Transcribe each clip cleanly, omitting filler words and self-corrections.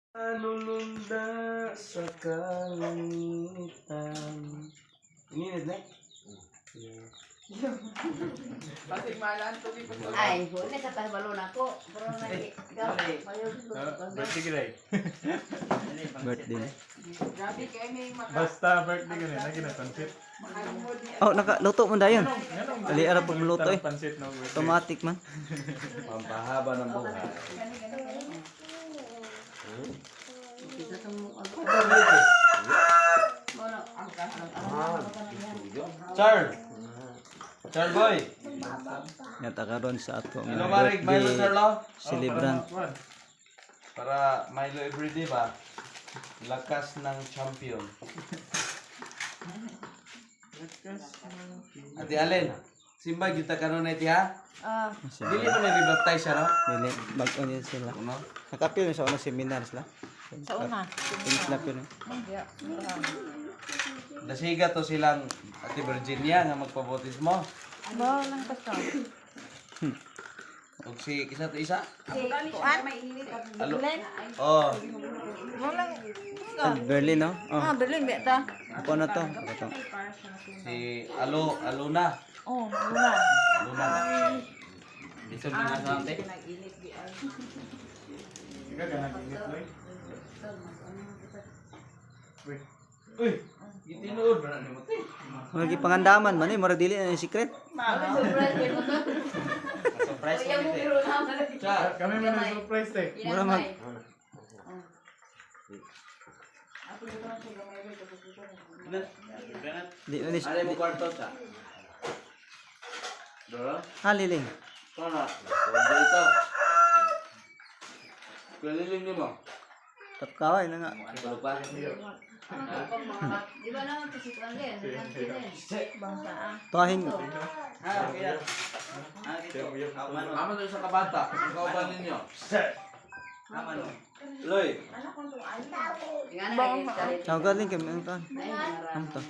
Lulunda sa kalangitan. Ininid na? Basig malaan to di pa. Ay, wala sa pahibalo na ako. Pero ikaw, Birthday gilay. Birthday. Grabe kay may maka Basta birthday ganun, lagi na pansit. makalungod ni Oh, nakaluto mo dayon. Nganong Dali ara pagluto eh. Pansit no birthday. Automatic man. Pampahaba ng buhay. Sir! Sir boy! Nyata karon sa ato Hello nga Marig, Milo sir birthday lo. celebrant. One. Para Milo everyday ba? Lakas ng champion. Ate Allen, simba gyud ta karon na iti ha? Ah, Dili man ni rebaptize siya no? Dili bag-o niya sila. Ano? Nakapil sa una seminar sila. sa una. Finish na pil. Dasiga to silang Ate Virginia nga magpabautismo. Ba lang basta. Ug si kisa to isa. Kuan? Alo. Oh, Ah, Berlin no? Oh, Ah, Berlin beta. ako na to. Ako to. Si Alo Aluna. Oh, luna. Aluna ba? Lisod na nga sa ate. Ikaw ka nag-init loy. Uy. Uy, gitinuod ba na nimo te? Murag gipangandaman man eh, murag dili na yung secret. Surprise mo te. Cha, Kami man ang surprise eh. Mura mag di na ni ano mo kwarto cha? Doro? Haliling. Tara. Kwarto ito. Kaliling nimo. Tapkaway na nga. Ano pa? Di ba naman kasi kuan din? Tuahin. Ha, kaya. Ah, dito. Amo to sa kabata. Ikaw ba ninyo? Tama no. Loy, Tawag galing kami ang kan. Am to.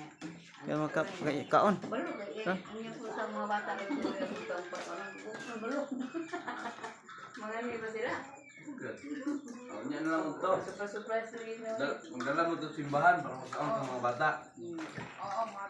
Kaya maka kay- kaon. Balok eh. Ang yung sa mga bata ko balok. Marami ba sila? Oh, nya na lang to. Surprise surprise na rin. Magdala mo to simbahan para makaon sa mga bata. Oo, mga